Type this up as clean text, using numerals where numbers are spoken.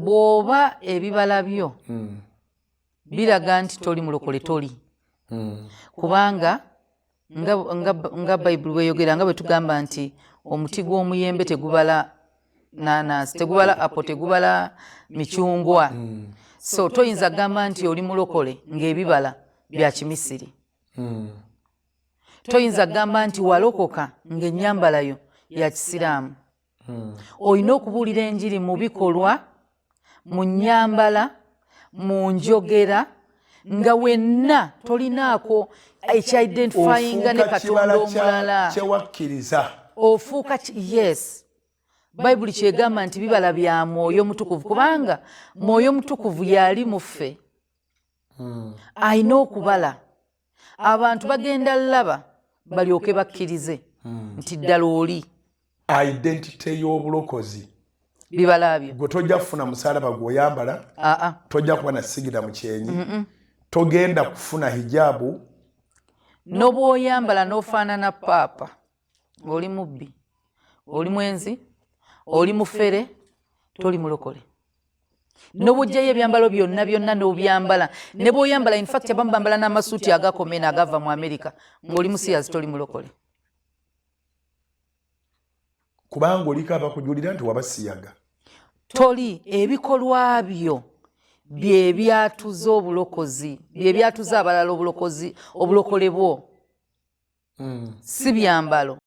Bw'oba ebibala byo biraga nti toli mulokole, toli. Kubanga nga Bayibuli bweyogera, nga bwe tugamba nti omuti gw'omuyembe tegubala nanasi, tegubala apple, tegubala micungwa. So toyinza kugamba nti oli mulokole ng'ebibala bya Kimisiri. Toyinza kugamba nti walokoka ng'ennyambalayo ya Kisiraamu. Olina okubuulira enjiri mu bikolwa, mu nnyambala, mu njogera, nga wenna tolinaako ekyidentifyinga ne Ofuuka Katonda kibala omulala. Kyewakkiriza. Ofuuka yes, Bayibuli kyegamba nti bibala bya Mwoyo Mutukuvu, kubanga Mwoyo Mutukuvu yali mu ffe, alina okubala. Abantu bagenda laba balyoke bakkirize nti ddala oli. Identity y'obulokozi. Bibala byo. Gwe tojja kufuna musalaba gweoyambala. Aa. Tojja kuba na sigira mu kyenyi, togenda kufuna hijaabu. N'obwoyambala n'ofaanana paapa, oli mubbi, oli mwenzi, oli mufere, toli mulokole. N'obugjayo ebyambalo byonna byonna n'obyambala, ne bw'oyambala, in fact abamu bambala n'amasuuti agakomena agava mu Amerika, ng'oli musiyazi, toli mulokole. Kubanga oliko abakujulira nti wabasiyaga. Toli. Ebikolwa byo bye byatuza obulokozi, bye byatuza abalala obulokozi, obulokole bwo, si byambalo.